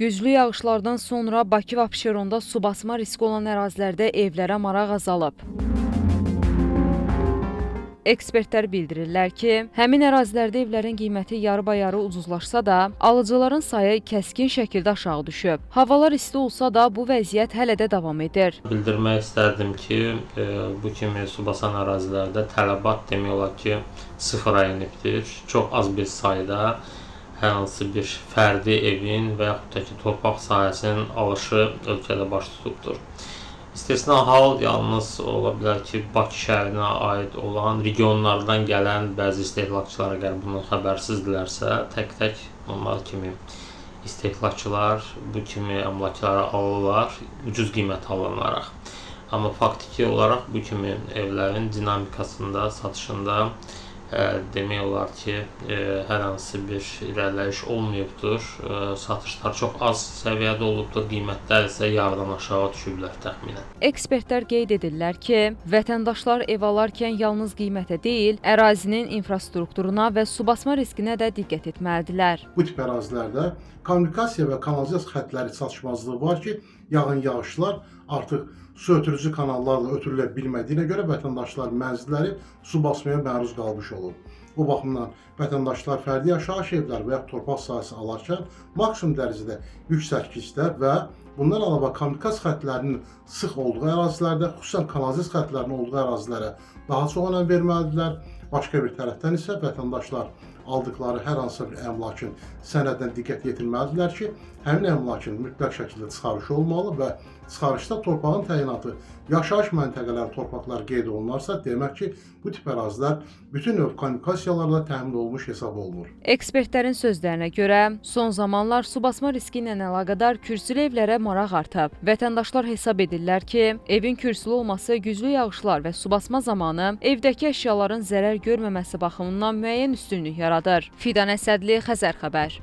Güclü yağışlardan sonra Bakı və Abşeronda su basma riski olan ərazilərdə evlərə maraq azalıb. Ekspertlər bildirirlər ki, həmin ərazilərdə evlərin qiyməti yarıbayarı ucuzlaşsa da, alıcıların sayı kəskin şəkildə aşağı düşüb. Havalar isti olsa da bu vəziyyət hələ də davam edir. Bildirmək istərdim ki, bu kimi su basan ərazilərdə tələbat demək olar ki, sıfıra enibdir. Çox az bir sayda hər hansı bir fərdi evin və yaxud da ki, torpaq sahəsinin alışı ölkədə baş tutubdur. İstisna hal yalnız ola bilər ki, Bakı şəhərinə aid olan regionlardan gələn bəzi istehlakçılar əgər bundan xəbərsizdirlərsə, tək-tək onlar kimi istehlakçılar bu kimi əmlakları alırlar, ucuz qiymət alınaraq. Amma faktiki olaraq bu kimi evlərin dinamikasında, satışında demək olar ki, hər hansı bir irəliləyiş olmayıbdır. Satışlar çox az səviyyədə olubdur, qiymətlər isə yarıdan aşağı düşüblər təxminən. Ekspertlər qeyd edirlər ki, vətəndaşlar ev alarkən yalnız qiymətə deyil, ərazinin infrastrukturuna və su basma riskinə də diqqət etməlidirlər. Bu tip ərazilərdə kommunikasiya və kanalizasiya xətləri çatışmazlığı var ki, yağan yağışlar artıq su ötürücü kanallarla ötürülə bilmədiyinə görə vətəndaşlar mənzilləri su basmaya məruz qalmış olur. O baxımdan vətəndaşlar fərdi yaşayış evləri və yaxud torpaq sahəsi alarkən maksimum dərəcədə yüksək risklər və bundan əlavə kommunikasiya xətlərinin sıx olduğu ərazilərdə, xüsusən kanalizasiya xətlərinin olduğu ərazilərə daha çox önəm verməlidirlər. Başqa bir tərəfdən isə vətəndaşlar aldıqları hər hansı bir əmlakın sənədinə diqqət yetirməlidirlər ki, həmin əmlakın mütləq şəkildə çıxarışı olmalı və çıxarışda torpağın təyinatı yaşayış məntəqələri torpaqlar qeyd olunarsa, demək ki, bu tip ərazilər bütün növ kommunikasiyalarla təmin olunmuş hesab olunur. Ekspertlərin sözlərinə görə, son zamanlar su basma riski ilə əlaqədar kürsülü evlərə maraq artıb. Vətəndaşlar hesab edirlər ki, evin kürsülü olması güclü yağışlar və su basma zamanı evdəki əşyaların zərər görməməsi baxımından müəyyən üstünlük yaradır. Fidan Əsədli, Xəzər Xəbər.